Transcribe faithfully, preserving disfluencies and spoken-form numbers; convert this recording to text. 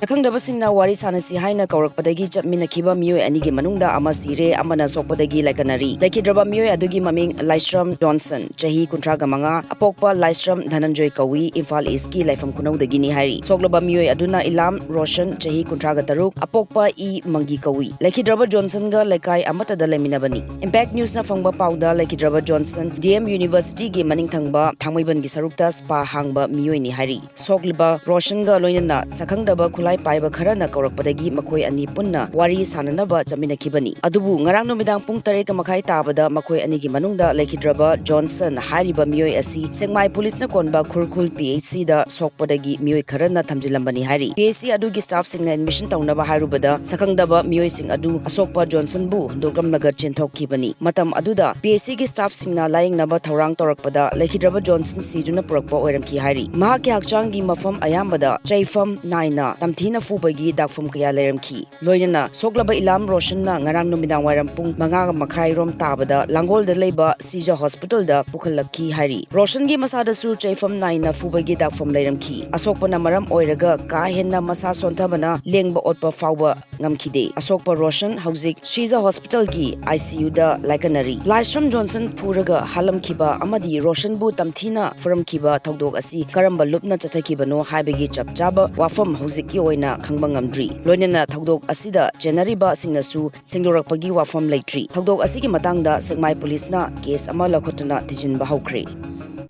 ꯑꯈꯪꯗꯕꯁꯤꯡꯅ ꯋꯥꯔꯤ ꯁꯥꯟꯅꯁꯤ ꯍꯥꯏꯅ ꯀꯧꯔꯛꯄꯗꯒꯤ ꯆꯠꯃꯤꯟꯅꯈꯤꯕ ꯃꯤꯑꯣꯏ ꯑꯅꯤꯒꯤ ꯃꯅꯨꯡꯗ ꯑꯃ ꯁꯤꯔꯦ, ꯑꯃꯅ ꯁꯣꯛꯄꯗꯒꯤ ꯂꯥꯏꯀꯠꯅꯔꯤ꯫ ꯂꯩꯈꯤꯗ꯭ꯔꯕ ꯃꯤꯑꯣꯏ ꯑꯗꯨꯒꯤ ꯃꯃꯤꯡ ꯂꯥꯏꯁ꯭ꯔꯝ ꯖꯣꯟꯁꯟ, ꯆꯍꯤ ꯀꯨꯟꯊ꯭ꯔꯥꯒ ꯃꯉꯥ, ꯑꯄꯣꯛꯄ ꯂꯥꯏꯁ꯭ꯔꯝ ꯙꯅꯟꯖꯣꯏ ꯀꯧꯏ, ꯏꯝꯐꯥꯜ ꯏꯁꯀꯤ ꯂꯥꯏꯐꯝ ꯈꯨꯅꯧꯗꯒꯤꯅꯤ ꯍꯥꯏꯔꯤ꯫ ꯁꯣꯛꯂꯕ ꯃꯤꯑꯣꯏ ꯑꯗꯨꯅ ꯏꯂꯥꯝ ꯔꯣꯁꯟ, ꯆꯍꯤ ꯀꯨꯟꯊ꯭ꯔꯥꯒ ꯇꯔꯨꯛ, ꯑꯄꯣꯛꯄ ꯏ ꯃꯪꯒꯤ ꯀꯧꯏ꯫ ꯂꯩꯈꯤꯗ꯭ꯔꯕ ꯖꯣꯟꯁꯟꯒ ꯂꯩꯀꯥꯏ ꯑꯃꯠꯇꯗ ꯂꯩꯃꯤꯟꯅꯕꯅꯤ꯫ ꯏꯝꯄꯦꯛ ꯅ꯭ꯌꯨꯁꯅ ꯐꯪꯕ ꯄꯥꯎꯗ, ꯂꯩꯈꯤꯗ꯭ꯔꯕ ꯖꯣꯟꯁꯟ ꯗꯤ ꯑꯦꯝ ꯌꯨꯅꯤꯚꯔꯁꯤꯇꯤꯒꯤ ꯃꯅꯤꯡ ꯊꯪꯕ ꯊꯥꯡꯃꯩꯕꯟꯒꯤ ꯁꯔꯨꯛꯇ ꯁ꯭ꯄꯥ ꯍꯥꯡꯕ ꯃꯤꯑꯣꯏꯅꯤ ꯍꯥꯏꯔꯤ꯫ ꯁꯣꯛꯂꯤꯕ ꯔꯣꯁꯟꯒ ꯂꯣꯏꯅꯅ ꯁꯛꯈꯪꯗꯕ ꯈꯨꯠꯂꯥꯏ ꯄꯥꯏꯕ ꯈꯔꯅ ꯀꯧꯔꯛꯄꯗꯒꯤ ꯃꯈꯣꯏ ꯑꯅꯤ ꯄꯨꯟꯅ ꯋꯥꯔꯤ ꯁꯥꯟꯅꯅꯕ ꯆꯠꯃꯤꯟꯅꯈꯤꯕꯅꯤ꯫ ꯑꯗꯨꯕꯨ ꯉꯔꯥꯡ ꯅꯨꯃꯤꯗꯥꯡ ꯄꯨꯡ ꯇꯔꯦꯠꯀ ꯃꯈꯥꯏ ꯇꯥꯕꯗ ꯃꯈꯣꯏ ꯑꯅꯤꯒꯤ ꯃꯅꯨꯡꯗ ꯂꯩꯈꯤꯗ꯭ꯔꯕ ꯖꯣꯟꯁꯟ ꯍꯥꯏꯔꯤꯕ ꯃꯤꯑꯣꯏ ꯑꯁꯤ ꯁꯦꯛꯃꯥꯏ ꯄꯨꯂꯤꯁꯅ ꯀꯣꯟꯕ ꯈꯨꯔꯈꯨꯜ ꯄꯤ ꯑꯩꯆ ꯁꯤꯗ ꯁꯣꯛꯄꯗꯒꯤ ꯃꯤꯑꯣꯏ ꯈꯔꯅ ꯊꯝꯖꯤꯜꯂꯝꯕꯅꯤ ꯍꯥꯏꯔꯤ꯫ ꯄꯤ ꯑꯩꯆ ꯁꯤ ꯑꯗꯨꯒꯤ ꯁ꯭ꯇꯥꯐꯁꯤꯡꯅ ꯑꯦꯗꯃꯤꯁꯟ ꯇꯧꯅꯕ ꯍꯥꯏꯔꯨꯕꯗ ꯁꯛꯈꯪꯗꯕ ꯃꯤꯑꯣꯏꯁꯤꯡ ꯑꯗꯨ ꯑꯁꯣꯛꯄ ꯖꯣꯟꯁꯟꯕꯨ ꯍꯨꯟꯗꯣꯛꯂꯝꯂꯒ ꯆꯦꯟꯊꯣꯛꯈꯤꯕꯅꯤ꯫ ꯃꯇꯝ ꯑꯗꯨꯗ ꯄꯤ ꯑꯩꯆ ꯁꯤꯒꯤ ꯁ꯭ꯇꯥꯐꯁꯤꯡꯅ ꯂꯥꯌꯦꯡꯅꯕ ꯊꯧꯔꯥꯡ ꯇꯧꯔꯛꯄꯗ ꯂꯩꯈꯤꯗ꯭ꯔꯕ ꯖꯣꯟꯁꯟ ꯁꯤꯗꯨꯅ ꯄꯨꯔꯛꯄ ꯑꯣꯏꯔꯝꯈꯤ ꯍꯥꯏꯔꯤ꯫ ꯃꯍꯥꯛꯀꯤ ꯍꯛꯆꯥꯡꯒꯤ ꯃꯐꯝ ꯑꯌꯥꯝꯕꯗ ꯆꯩꯐꯝ ꯅꯥꯏꯅ ꯇꯝꯊꯤꯅ ꯐꯨꯕꯒꯤ ꯗꯥꯛꯐꯝ ꯀꯌꯥ ꯂꯩꯔꯝꯈꯤ꯫ ꯂꯣꯏꯅꯅ ꯁꯣꯛꯂꯕ ꯏꯂꯥꯝ ꯔꯣꯁꯟꯅ ꯉꯔꯥꯡ ꯅꯨꯃꯤꯗꯥꯡ ꯋꯥꯏꯔꯝ ꯄꯨꯡ ꯃꯉꯥ ꯃꯈꯥꯏ ꯔꯣꯝ ꯇꯥꯕꯗ ꯂꯥꯡꯒꯣꯜꯗ ꯂꯩꯕ ꯁꯤꯖ ꯍꯣꯁꯄꯤꯇꯥꯜꯗ ꯄꯨꯈꯠꯂꯛꯈꯤ ꯍꯥꯏꯔꯤ꯫ ꯔꯣꯁꯟꯒꯤ ꯃꯁꯥꯗꯁꯨ ꯆꯩꯐꯝ ꯅꯥꯏꯅ ꯐꯨꯕꯒꯤ ꯗꯥꯛꯐꯝ ꯂꯩꯔꯝꯈꯤ꯫ ꯑꯁꯣꯛꯄꯅ ꯃꯔꯝ ꯑꯣꯏꯔꯒ ꯀꯥ ꯍꯦꯟꯅ ꯃꯁꯥ ꯁꯣꯟꯊꯕꯅ ꯂꯦꯡꯕ ꯑꯣꯠꯄ ꯐꯥꯎꯕ ꯉꯝꯈꯤꯗꯦ꯫ ꯑꯁꯣꯛꯄ ꯔꯣꯁꯟ ꯍꯧꯖꯤꯛ ꯁꯤꯖ ꯍꯣꯁꯄꯤꯇꯥꯜꯒꯤ ꯑꯥꯏ ꯁꯤ ꯌꯨꯗ ꯂꯥꯏꯀꯠꯅꯔꯤ꯫ ꯂꯥꯏꯁ꯭ꯔꯝ ꯖꯣꯟꯁꯟ ꯐꯨꯔꯒ ꯍꯥꯠꯂꯝꯈꯤꯕ ꯑꯃꯗꯤ ꯔꯣꯁꯟꯕꯨ ꯇꯝꯊꯤꯅ ꯐꯨꯔꯝꯈꯤꯕ ꯊꯧꯗꯣꯛ ꯑꯁꯤ ꯀꯔꯝꯕ ꯂꯨꯞꯅ ꯆꯠꯊꯈꯤꯕꯅꯣ ꯍꯥꯏꯕꯒꯤ ꯆꯞ ꯆꯥꯕ ꯋꯥꯐꯝ ꯍꯧꯖꯤꯛꯀꯤ ꯑꯣꯏꯅ ꯈꯪꯕ ꯉꯝꯗ꯭ꯔꯤ꯫ ꯂꯣꯏꯅꯅ ꯊꯧꯗꯣꯛ ꯑꯁꯤꯗ ꯆꯦꯟꯅꯔꯤꯕꯁꯤꯡꯅꯁꯨ ꯁꯦꯡꯗꯣꯔꯛꯄꯒꯤ ꯋꯥꯐꯝ ꯂꯩꯇ꯭ꯔꯤ꯫ ꯊꯧꯗꯣꯛ ꯑꯁꯤꯒꯤ ꯃꯇꯥꯡꯗ ꯁꯦꯛꯃꯥꯏ ꯄꯨꯂꯤꯁꯅ ꯀꯦꯁ ꯑꯃ ꯂꯧꯈꯠꯇꯨꯅ ꯊꯤꯖꯤꯟꯕ ꯍꯧꯈ꯭ꯔꯦ꯫